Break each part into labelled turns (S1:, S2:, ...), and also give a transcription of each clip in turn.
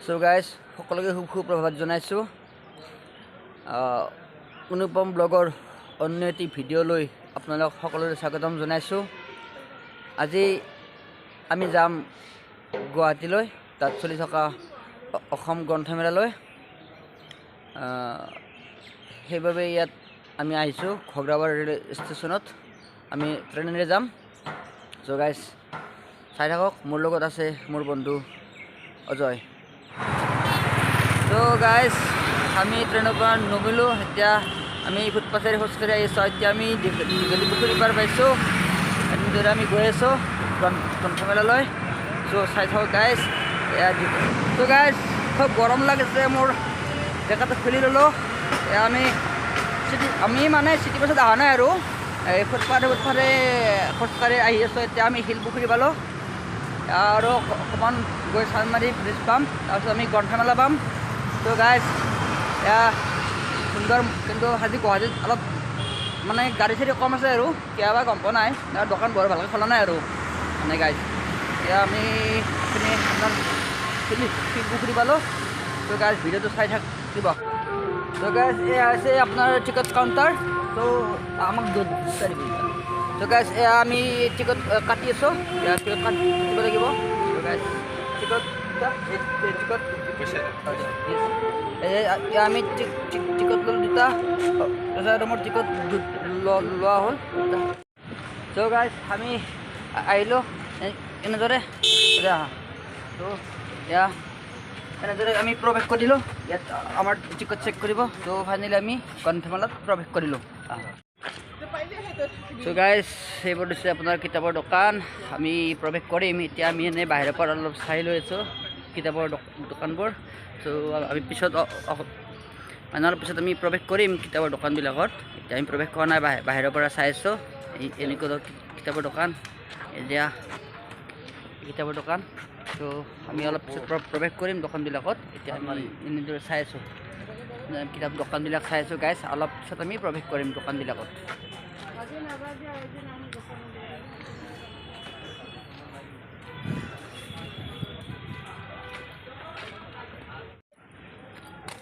S1: চ' guys, সকলোকে সুপ্ৰভাত জনাইছোঁ। অনুপম ব্লগৰ অন্য এটি ভিডিঅ'লৈ আপোনালোক সকলোৰে স্বাগতম জনাইছোঁ। আজি আমি যাম গুৱাহাটীলৈ, তাত চলি থকা অসম গ্ৰন্থমেলালৈ। সেইবাবে ইয়াত আমি আহিছোঁ ঘগ্ৰাবাৰ ৰেল ষ্টেচনত। আমি ট্ৰেইনেৰে যাম। চ' গাইজ, চাই থাকক, মোৰ লগত আছে মোৰ বন্ধু অজয়। চ' গাইজ, আমি ট্ৰেইনৰ পৰা নগ'লোঁ, এতিয়া আমি ফুটপাথেৰে খোজকাঢ়ি আহিছোঁ। এতিয়া আমি দীঘলী পুখুৰী পাৰ পাইছোঁ, এনেদৰে আমি গৈ আছোঁ গ্ৰন্থমেলালৈ। চ' চাই থাকক গাইজ। এয়া, চ' গাইজ, খুব গৰম লাগিছে, মোৰ জেকেটটো খুলি ল'লোঁ। এয়া আমি চিটি, আমি মানে চিটি বাছত অহা নাই আৰু এই ফুটপাথে খোজকাঢ়ি আহি আছোঁ। এতিয়া আমি শিলপুখুৰী পালোঁ আৰু অকণমান গৈ চান্দমাৰী ব্ৰিজ পাম, তাৰপিছত আমি গ্ৰন্থমেলা পাম। ত' গাইজ, এয়া সুন্দৰ, কিন্তু আজি গুৱাহাটীত অলপ মানে গাড়ী চাড়ী কম আছে আৰু কেতিয়াবা গম পোৱা নাই, আৰু দোকান বৰ ভালকৈ খোলা নাই আৰু মানে গাইজ। এতিয়া আমি এইখিনি আপোনাৰ শিলপুখুৰী পালোঁ। ত' গাইজ, ভিডিঅ'টো চাই থাকিব। ত' গাইজ, এয়া হৈছে আপোনাৰ টিকট কাউণ্টাৰ। ত' আমাক দুটা দিব। ত' গাইজ, এয়া আমি টিকট কাটি আছোঁ, এয়া টিকট কাটিব লাগিব। ত' গাইজ, টিকট টিকট এয়া আমি টিকট ল'লোঁ দুটা, তাৰপিছত মোৰ টিকট লোৱা হ'ল। চ' গাইজ, আমি আহিলোঁ এনেদৰে। ত' এয়া এনেদৰে আমি প্ৰৱেশ কৰিলোঁ, ইয়াত আমাৰ টিকট চেক কৰিব। ত' ফাইনেলি আমি গ্ৰন্থমেলাত প্ৰৱেশ কৰিলোঁ। চ' গাইজ, সেইবোৰ দিছে আপোনাৰ কিতাপৰ দোকান। আমি প্ৰৱেশ কৰিম এতিয়া। আমি এনেই বাহিৰৰ পৰা অলপ চাই লৈ আছোঁ কিতাপৰ দোকানবোৰ। চ' আমি পিছত, মানে অলপ পিছত আমি প্ৰৱেশ কৰিম কিতাপৰ দোকানবিলাকত। এতিয়া আমি প্ৰৱেশ কৰা নাই, বাহিৰৰ পৰা চাই আছোঁ। এনেকুৱা কিতাপৰ দোকান, এতিয়া কিতাপৰ দোকান। ত' আমি অলপ পিছত প্ৰৱেশ কৰিম দোকানবিলাকত। এতিয়া আমি এনেদৰে চাই আছোঁ, কিতাপ দোকানবিলাক চাই আছোঁ গাইজ। অলপ পিছত আমি প্ৰৱেশ কৰিম দোকানবিলাকত।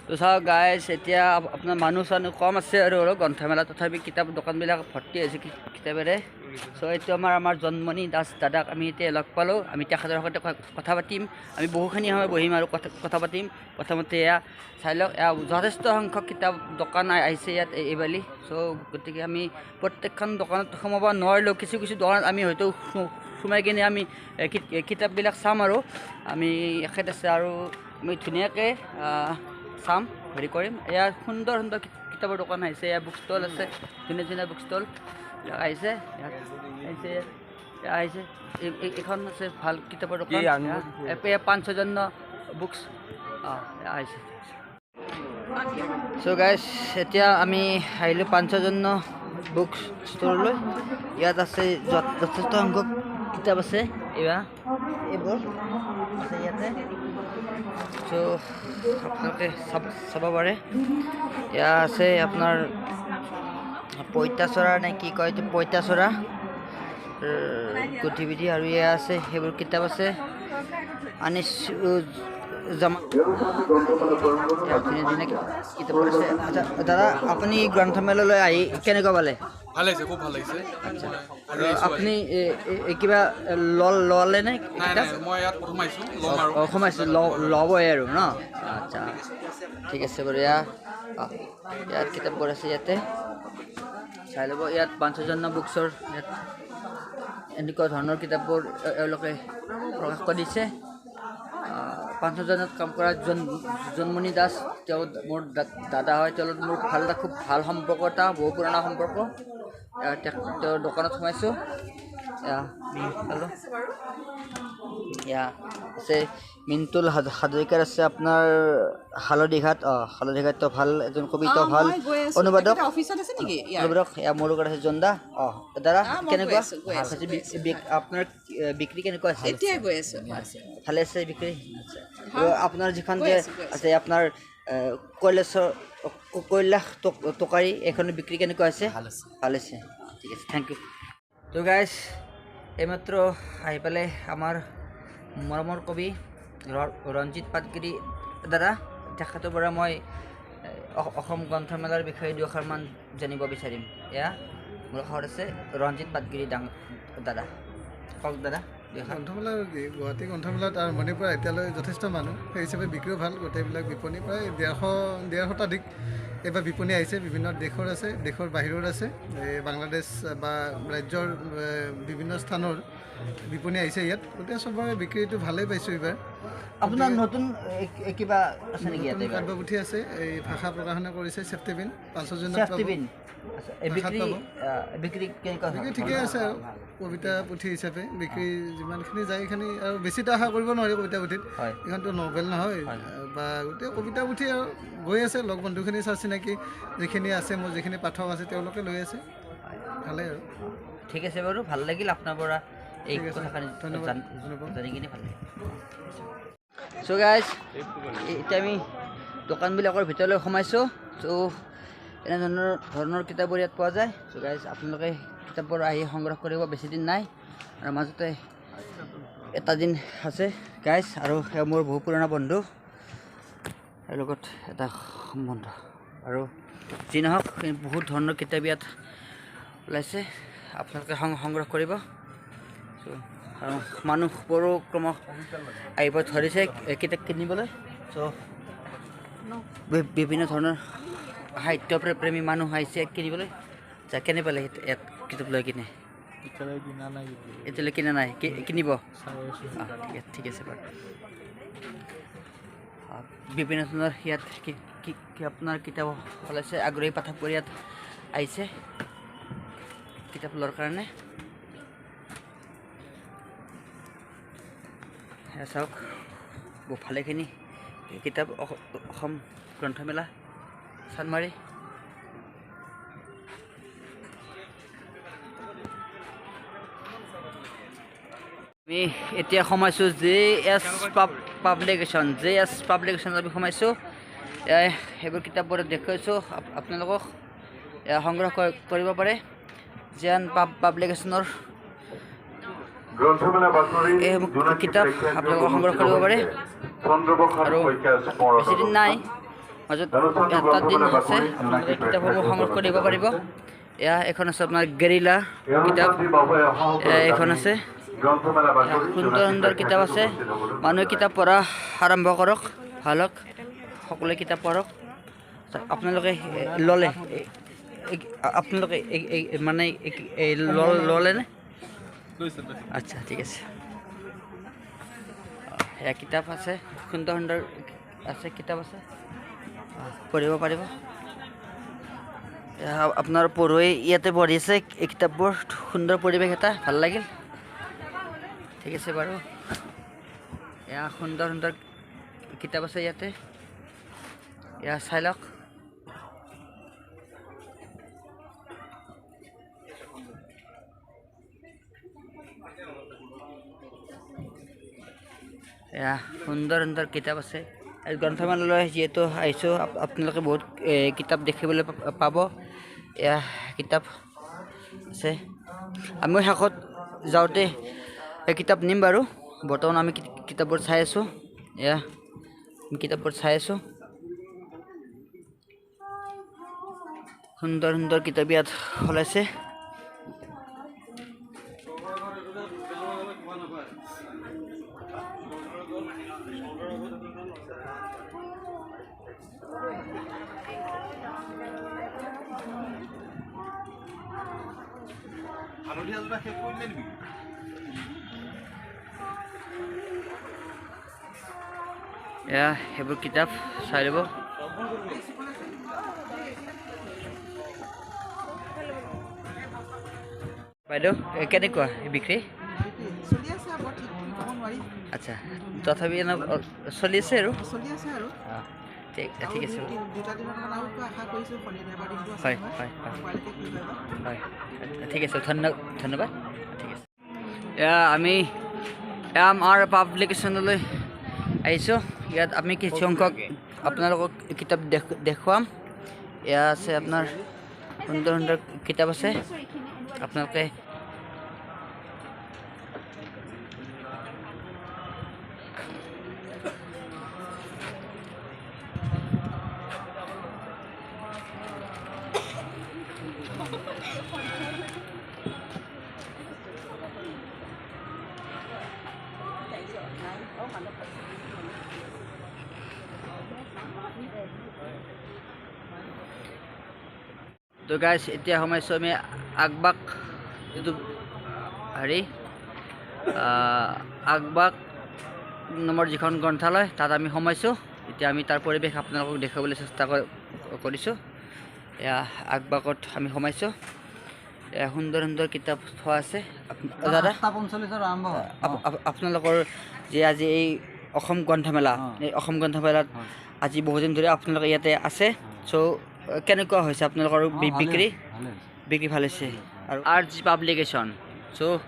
S1: তো চাওক গাইজ, এতিয়া আপোনাৰ মানুহ চানুহ কম আছে আৰু অলপ গ্ৰন্থমেলা, তথাপি কিতাপ দোকানবিলাক ভৰ্তি হৈছে কিতাপেৰে। চ' এইটো আমাৰ জন্মণি দাস দাদাক আমি এতিয়া লগ পালোঁ। আমি তেখেতৰ সৈতে কথা পাতিম, আমি বহুখিনি সময় বহিম আৰু কথা পাতিম। প্ৰথমতে এয়া চাই লওক, এয়া যথেষ্ট সংখ্যক কিতাপ দোকান আহিছে ইয়াত এইবালি। চ' গতিকে আমি প্ৰত্যেকখন দোকানত সোমাব নোৱাৰিলেও কিছু কিছু দোকানত আমি হয়তো সোমাই কিনে আমি কিতাপবিলাক চাম আৰু আমি এখেত আছে আৰু আমি ধুনীয়াকৈ চাম, হেৰি কৰিম। এয়া সুন্দৰ সুন্দৰ কিতাপৰ দোকান আহিছে। এয়া বুক ষ্টল আছে, ধুনীয়া ধুনীয়া বুক ষ্টল আহিছে ইয়াত, আহিছে আহিছে। এইখন আছে ভাল কিতাপৰ দোকান, এয়া পাঞ্চজন্য বুকছ আহিছে। চ' গাইজ, এতিয়া আমি আহিলোঁ পাঞ্চজন্য বুক ষ্ট'ৰলৈ। ইয়াত আছে যথেষ্ট সংখ্যক কিতাপ আছে, এয়া এইবোৰ আছে ইয়াতে। চ' আপোনালোকে চাব পাৰে। এয়া আছে আপোনাৰ পঁইতাচোৰা নে কি কয় এইটো, পঁইতাচোৰা গতিবিধি। আৰু এয়া আছে সেইবোৰ কিতাপ আছে আনিছ জমা, ধুনীয়া ধুনীয়া কিতাপবোৰ আছে। আচ্ছা দাদা, আপুনি গ্ৰন্থমেলালৈ আহি কেনেকুৱা পালে?
S2: ভাল লাগিছে, খুব ভাল লাগিছে।
S1: আচ্ছা, আপুনি কিবা ল'লে নে কিতাপ?
S2: মই ইয়াত প্ৰথম আহিছোঁ।
S1: অঁ, সোমাইছোঁ, ল'বই আৰু ন। আচ্ছা, ঠিক আছে বাৰু। এয়া ইয়াত কিতাপবোৰ আছে, ইয়াতে চাই ল'ব। ইয়াত পাঞ্চজন্য বুকছৰ ইয়াত এনেকুৱা ধৰণৰ কিতাপবোৰ এওঁলোকে প্ৰকাশ কৰিছে। পাঞ্চজন্যত কাম কৰা জন্মণি দাস, তেওঁ মোৰ দাদা হয়। তেওঁৰ মোৰ ভাল এটা খুব ভাল সম্পৰ্ক এটা, বহু পুৰণা সম্পৰ্ক। তেওঁৰ দোকানত সোমাইছোঁ। এয়া আছে মিণ্টুল হাজৰিকাৰ আছে আপোনাৰ হালধিঘাট। অঁ, হালধিঘাট ভাল এজন কবি, তেওঁ ভাল অনুবাদক। অনুবাদক। এয়া মোৰ লগত আছে জন্দা। অঁ দাদা, কেনেকুৱা আপোনাৰ বিক্ৰী কেনেকুৱা আছে? ভালে আছে বিক্ৰী। আচ্ছা, আপোনাৰ যিখন যে আছে আপোনাৰ কৈলাশৰ কৈলাশ টোকাৰী, এইখনৰ বিক্ৰী কেনেকুৱা আছে? ভাল আছে, ঠিক আছে, thank U. তো গাইজ, এইমাত্ৰ আহি পেলাই আমাৰ মৰমৰ কবি ৰঞ্জিত পাটগিৰি দাদা, তেখেতৰ পৰা মই অসম গ্ৰন্থমেলাৰ বিষয়ে দুআষাৰমান জানিব বিচাৰিম। এয়া মোৰ কাষত আছে ৰঞ্জিত পাটগিৰি দাদা। কওক দাদা।
S3: গ্ৰন্থমেলা, গুৱাহাটী গ্ৰন্থমেলাত আৰম্ভণিৰ পৰা এতিয়ালৈ যথেষ্ট মানুহ, সেই হিচাপে বিক্ৰীও ভাল। গোটেইবিলাক বিপণী প্ৰায় 150 শতাধিক এইবাৰ বিপণী আহিছে। বিভিন্ন দেশৰ আছে, দেশৰ বাহিৰৰ আছে, এই বাংলাদেশ বা ৰাজ্যৰ বিভিন্ন স্থানৰ বিপণী আহিছে ইয়াত। গতিকে চবৰে বিক্ৰীটো ভালেই পাইছোঁ এইবাৰ।
S1: আপোনাৰ নতুন কিবা আছে নেকি ইয়াতে?
S3: কাব্য পুথি আছে, এই ভাষা প্ৰকাশনে কৰিছে, চেফটিবিন 5 জুনত।
S1: চেফটিবিন বিক্ৰী বিক্ৰী কেনেকুৱা?
S3: বিক্ৰী ঠিকেই আছে আৰু কবিতা পুথি হিচাপে বিক্ৰী যিমানখিনি যায় সেইখিনি আৰু বেছিতো আশা কৰিব নোৱাৰি কবিতা পুথিত, এইখনতো নভেল নহয় বা গোটেই কবিতা পুথি আৰু গৈ আছে। লগ বন্ধুখিনি চা চিনাকি যিখিনি আছে, মোৰ যিখিনি পাঠক আছে তেওঁলোকে লৈ আছে, ভালেই আৰু।
S1: ঠিক আছে বাৰু, ভাল লাগিল আপোনাৰ পৰা এই কথাখিনি জানি কিনে ভাল লাগিল। চ' গাইজ, এতিয়া আমি দোকানবিলাকৰ ভিতৰলৈ সোমাইছোঁ। চ' এনেধৰণৰ ধৰণৰ কিতাপবোৰ ইয়াত পোৱা যায়। চ' গাইজ, আপোনালোকে কিতাপবোৰ আহি সংগ্ৰহ কৰিব, বেছি দিন নাই আৰু মাজতে এটা দিন আছে গাইজ। আৰু সেয়া মোৰ বহু পুৰণা বন্ধু, ইয়াৰ লগত এটা সম্বন্ধ আৰু যি নহওক, বহুত ধৰণৰ কিতাপ ইয়াত ওলাইছে, আপোনালোকে সংগ্ৰহ কৰিব। চ' আৰু মানুহবোৰো ক্ৰমশ আহিব ধৰিছে কিতাপ কিনিবলৈ। চ' বিভিন্ন ধৰণৰ সাহিত্য প্ৰেমী মানুহ আহিছে কিনিবলৈ। যা, কেনে পালে ইয়াত কিতাপ লৈ কিনে? এতিয়ালৈ কিনা নাই, কিনিব? ঠিক আছে বাৰু। বিভিন্ন ধৰণৰ ইয়াত কি আপোনাৰ কিতাপ ওলাইছে, আগ্ৰহী পাঠকবোৰ ইয়াত আহিছে কিতাপ লোৱাৰ কাৰণে। চাওক, বহু ভালেখিনি কিতাপ। অসম গ্ৰন্থমেলা, চানমাৰী। আমি এতিয়া সোমাইছোঁ J S publication. J S পাব্লিকেশ্যনত আমি সোমাইছোঁ। সেইবোৰ কিতাপবোৰ দেখুৱাইছোঁ আপোনালোকক, সংগ্ৰহ কৰিব পাৰে জে এন পাব্লিকেশ্যনৰ এইসমূহ কিতাপ আপোনালোকে সংগ্ৰহ কৰিব পাৰে। আৰু বেছিদিন নাই, মাজত এটা দিন আছে, আপোনালোকে কিতাপসমূহ সংগ্ৰহ কৰিব পাৰিব। এয়া এখন আছে আপোনাৰ গেৰিলা কিতাপ, এইখন আছে। সুন্দৰ সুন্দৰ কিতাপ আছে। মানুহে কিতাপ পঢ়া আৰম্ভ কৰক, ভাল হওক, সকলোৱে কিতাপ পঢ়ক। আপোনালোকে ল'লে, আপোনালোকে মানে ল'লেনে? আচ্ছা, ঠিক আছে। এয়া কিতাপ আছে, সুন্দৰ সুন্দৰ আছে কিতাপ আছে, পঢ়িব পাৰিব। আপোনাৰ পঢ়ুৱৈ ইয়াতে পঢ়ি আছে এই কিতাপবোৰ। সুন্দৰ পৰিৱেশ এটা, ভাল লাগিল। ঠিক আছে বাৰু। এয়া সুন্দৰ সুন্দৰ কিতাপ আছে ইয়াতে, এয়া চাই লওক। এয়া সুন্দৰ সুন্দৰ কিতাপ আছে। গ্ৰন্থমেলালৈ যিহেতু আহিছোঁ, আপোনালোকে বহুত কিতাপ দেখিবলৈ পাব। এয়া কিতাপ আছে। আমিও শেষত যাওঁতে কিতাপ নিম বাৰু। বৰ্তমান আমি কিতাপবোৰ চাই আছোঁ। এয়া আমি কিতাপবোৰ চাই আছোঁ। সুন্দৰ সুন্দৰ কিতাপ ইয়াত ওলাইছে। এয়া সেইবোৰ কিতাপ চাই ল'ব। বাইদেউ, কেনেকুৱা বিক্ৰী?
S4: চলি আছে, বৰ ঠিক বুলি ক'ব নোৱাৰি।
S1: আচ্ছা, তথাপি এনে চলি আছে আৰু।
S4: চলি আছে আৰু।
S1: ঠিক ঠিক আছে।
S4: দুটা দিনত মানে আৰু আশা কৰিছোঁ, শনি দেওবাৰ দিনটো আছে।
S1: হয় হয় হয় হয়, ঠিক আছে, ধন্যবাদ। ঠিক আছে। এয়া আমি এম আৰ পাব্লিকেশ্যনলৈ আহিছোঁ। ইয়াত আমি কিছু সংখ্যক আপোনালোকক কিতাপ দেখুৱাম। এয়া আছে আপোনাৰ সুন্দৰ সুন্দৰ কিতাপ আছে, আপোনালোকে তো গাইজ, এতিয়া সোমাইছোঁ আমি আগবাক, যিটো হেৰি আগবাক নামৰ যিখন গ্ৰন্থালয়, তাত আমি সোমাইছোঁ। এতিয়া আমি তাৰ পৰিৱেশ আপোনালোকক দেখুৱাবলৈ চেষ্টা কৰিছোঁ। এয়া আগবাকত আমি সোমাইছোঁ। এয়া সুন্দৰ সুন্দৰ কিতাপ থোৱা আছে। দাদা,
S3: 8:45ত আৰম্ভ হয়।
S1: আপোনালোকৰ যে আজি এই অসম গ্ৰন্থমেলা, এই অসম গ্ৰন্থমেলাত আজি বহুদিন ধৰি আপোনালোকে ইয়াতে আছে, চ' কেনেকুৱা হৈছে আপোনালোকৰ বিক্ৰী? বিক্ৰী ভাল হৈছে। আৰু আৰ জি পাব্লিকেশ্যন, চ'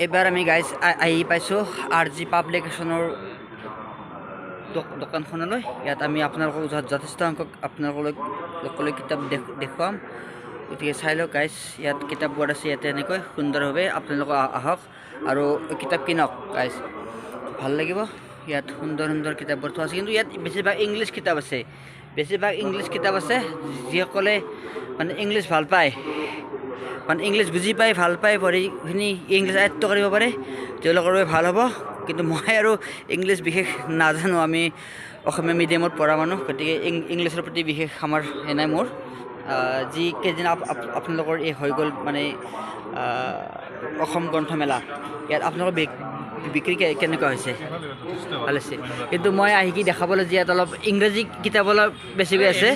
S1: এইবাৰ আমি গাইজ আহি পাইছোঁ আৰ জি পাব্লিকেশ্যনৰ দোকানখনলৈ। ইয়াত আমি আপোনালোকক যথেষ্ট সংখ্যক আপোনালোকলৈ লোকলৈ কিতাপ দেখুৱাম। গতিকে চাই লওক গাইজ, ইয়াত কিতাপবোৰ আছে ইয়াতে এনেকৈ সুন্দৰভাৱে। আপোনালোক আহক আৰু কিতাপ কিনক গাইজ, ভাল লাগিব। ইয়াত সুন্দৰ সুন্দৰ কিতাপবোৰ থোৱা আছে, কিন্তু ইয়াত বেছিভাগ ইংলিছ কিতাপ আছে, বেছিভাগ ইংলিছ কিতাপ আছে। যিসকলে মানে ইংলিছ ভাল পায়, মানে ইংলিছ বুজি পায়, ভাল পায়, পঢ়িখিনি ইংলিছ আয়ত্ব কৰিব পাৰে, তেওঁলোকৰ বাবে ভাল হ'ব। কিন্তু মই আৰু ইংলিছ বিশেষ নাজানো, আমি অসমীয়া মিডিয়ামত পঢ়া মানুহ, গতিকে ইংলিছৰ প্ৰতি বিশেষ আমাৰ এ নাই মোৰ। যি কেইদিন আপোনালোকৰ এই হৈ গ'ল মানে অসম গ্ৰন্থমেলা, ইয়াত আপোনালোকৰ বিক্ৰী কেনেকুৱা হৈছে? ভাল হৈছে। কিন্তু মই আহি কি দেখাবলৈ যে ইয়াত অলপ ইংৰাজী কিতাপ অলপ বেছিকৈ আছে।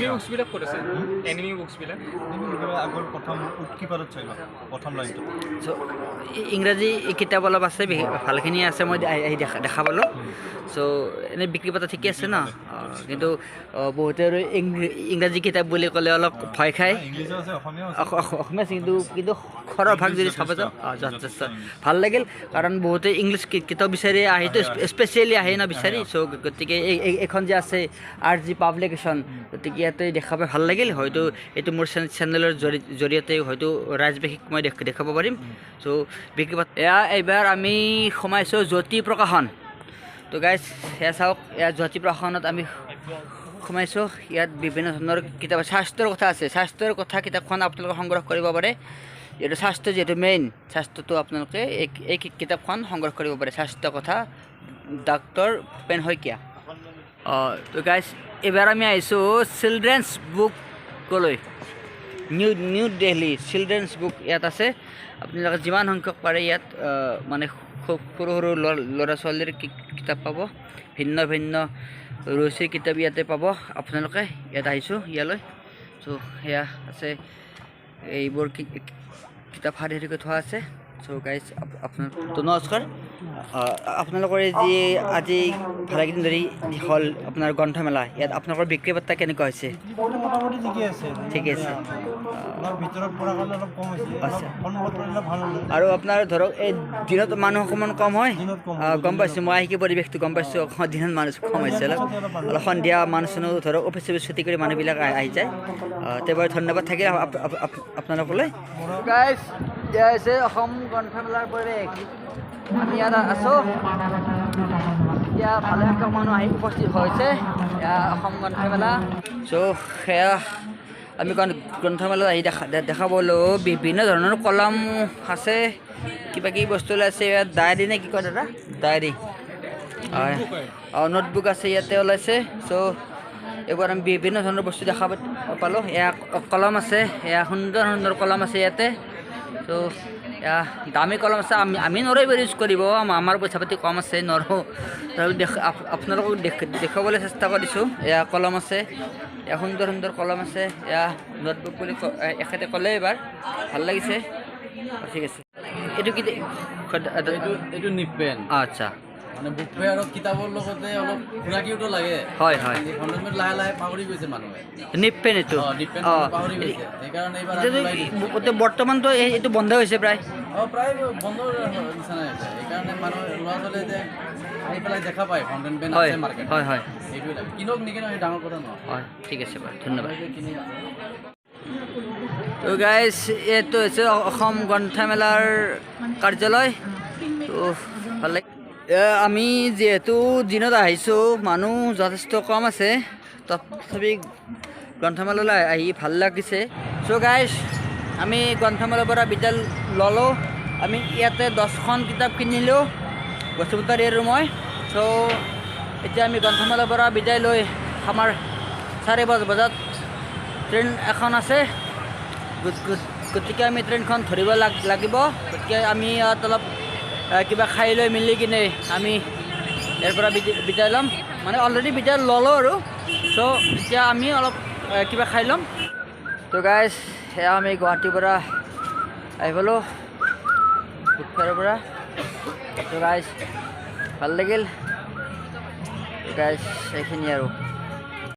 S1: ইংৰাজী কিতাপ অলপ আছে, ভালখিনি আছে, মই আহি দেখা পালোঁ। চ' এনেই বিক্ৰী বাৰ্তা ঠিকে আছে ন? কিন্তু বহুতে আৰু ইংৰাজী কিতাপ বুলি ক'লে অলপ ভয় খায়। অসমীয়া আছে, কিন্তু সৰহভাগ যদি চাব যাওঁ, যথেষ্ট ভাল লাগিল, কাৰণ বহুতে ইংলিছ কিতাপ বিচাৰি আহেতো, স্পেচিয়েলি আহে ন বিচাৰি। চ' গতিকে এইখন যে আছে আৰ জি পাব্লিকেশ্যন, গতিকে ইয়াতে দেখা পাই ভাল লাগিল। হয়তো এইটো মোৰ চেনেলৰ জৰিয়তে হয়তো ৰাজবাসীক মই দেখাব পাৰিম। চ' বিক্ৰী বাৰ্তা এয়া। এইবাৰ আমি সোমাইছোঁ জ্যোতি প্ৰকাশন। তো গাইজ, সেয়া চাওক, এয়া জ্যোতি প্ৰকাশনত আমি সোমাইছোঁ। ইয়াত বিভিন্ন ধৰণৰ কিতাপ, স্বাস্থ্যৰ কথা আছে, স্বাস্থ্যৰ কথা কিতাপখন আপোনালোকে সংগ্ৰহ কৰিব পাৰে। এইটো স্বাস্থ্য যিহেতু মেইন, স্বাস্থ্যটো আপোনালোকে এই কিতাপখন সংগ্ৰহ কৰিব পাৰে, স্বাস্থ্য কথা, ডাক্তৰ ভূপেন শইকীয়া। অঁ, তো গাইজ, এইবাৰ আমি আহিছোঁ চিলড্ৰেনছ বুকলৈ, নিউ দেলহি চিলড্ৰেনছ বুক ইয়াত আছে। আপোনালোকে যিমান সংখ্যক পাৰে ইয়াত মানে খুব সৰু সৰু ল'ৰা ছোৱালীৰ কিতাপ পাব, ভিন্ন ভিন্ন ৰুচিৰ কিতাপ ইয়াতে পাব আপোনালোকে। ইয়াত আহিছোঁ ইয়ালৈ। চ' সেয়া আছে, এইবোৰ কিতাপ শাৰী শাৰীকৈ থোৱা আছে। চ' গাইজ, আপোনাৰ তো নমস্কাৰ। আপোনালোকৰ এই যি আজি ভালেকেইদিন ধৰি হ'ল আপোনাৰ গ্ৰন্থমেলা, ইয়াত আপোনালোকৰ বিক্ৰী বাৰ্তা কেনেকুৱা হৈছে?
S5: মোটামুটি ঠিকে আছে।
S1: ঠিকে আছে।
S5: ভিতৰত পৰা কাৰণে অলপ কম হৈছে।
S1: আচ্ছা। আৰু আপোনাৰ ধৰক এই দিনত মানুহ অকণমান কম হয়, গম পাইছোঁ মই আহি কি পৰিৱেশটো গম পাইছোঁ, অকণমান দিনত মানুহ কম হৈছে, অলপ অলপ সন্ধিয়া মানুহ চানুহ ধৰক অফিচ চফিচ ছুটি কৰি মানুহবিলাক আহি যায়। তেওঁ ধন্যবাদ থাকিল আপোনালোকলৈ। গাইজ, এয়া হৈছে অসম গ্ৰন্থমেলাৰ পৰিৱেশ। আমি ইয়াত আছোঁ, এতিয়া ভালেসংখ্যক মানুহ আহি উপস্থিত হৈছে। এয়া অসম গ্ৰন্থমেলা। চ' সেয়া আমি গ্ৰন্থমেলাত আহি দেখা পালোঁ বিভিন্ন ধৰণৰ কলম আছে, কিবা কিবি বস্তু ওলাইছে। ইয়াত ডায়েৰী নে কি কয় দাদা? ডায়েৰী, হয়, অঁ, নোটবুক আছে ইয়াতে ওলাইছে। চ' এইবোৰ আমি বিভিন্ন ধৰণৰ বস্তু দেখা পালোঁ। এয়া কলম আছে, এয়া সুন্দৰ সুন্দৰ কলম আছে ইয়াতে। চ' এয়া দামী কলম আছে, আমি নোৱাৰোঁ এইবোৰ ইউজ কৰিব, আমাৰ পইচা পাতি কম আছে, নোৱাৰোঁ। তথাপি আপোনালোকক দেখুৱাবলৈ চেষ্টা কৰিছোঁ। এয়া কলম আছে, এয়া সুন্দৰ সুন্দৰ কলম আছে, এয়া নোটবুক বুলি এখেতে ক'লে এইবাৰ ভাল লাগিছে। ঠিক আছে। এইটো কি?
S2: এইটো নিপ পেন।
S1: আচ্ছা,
S2: মানে বুক ফেয়াৰত কিতাপৰ লগতে অলপ খোৰাকিওতো লাগে।
S1: হয় হয়।
S2: লাহে লাহে পাহৰি গৈছে মানুহে।
S1: নিপ পেন এইটো?
S2: অঁ, পাহৰি গৈছে, সেইকাৰণে এইবাৰ
S1: বৰ্তমানতো এইটো বন্ধ হৈছে প্ৰায়।
S2: অঁ, প্ৰায় বন্ধ নিচিনাই হৈছে। সেইকাৰণে মানুহ ল'ৰা ছোৱালীয়ে যে আহি পেলাই দেখা পায় ফাউণ্টেইন পেন আছে মাৰ্কেট।
S1: হয় হয়,
S2: সেইটোৱে লাগে। কিনক নিকিনক সেই ডাঙৰ কথা নহয়।
S1: হয়, ঠিক আছে বাৰু, ধন্যবাদ। তো গাইজ, এইটো হৈছে অসম গ্ৰন্থমেলাৰ কাৰ্যালয়। তো ভাল লাগে। আমি যিহেতু দিনত আহিছোঁ, মানুহ যথেষ্ট কম আছে, তথাপি গ্ৰন্থমেলালৈ আহি ভাল লাগিছে। চ' গাইজ, আমি গ্ৰন্থমেলাৰ পৰা বিদায় ল'লোঁ। আমি ইয়াতে 10খন কিতাপ কিনিলোঁ, বসুমতাৰী আৰু মই। চ' এতিয়া আমি গ্ৰন্থমেলাৰ পৰা বিদায় লৈ আমাৰ 5:30 বজাত ট্ৰেইন এখন আছে, গতিকে আমি ট্ৰেইনখন ধৰিব লাগিব। গতিকে আমি ইয়াত অলপ কিবা খাই লৈ মিলি কিনে আমি ইয়াৰ পৰা বিদায় ল'ম, মানে অলৰেডি বিদায় ল'লোঁ আৰু। চ' এতিয়া আমি অলপ কিবা খাই ল'ম। তো গাইজ, সেয়া আমি গুৱাহাটীৰ পৰা আহি পালোঁ, বুক ফেয়াৰৰ পৰা। তো গাইজ, ভাল লাগিল। তো গাইজ, এইখিনি আৰু।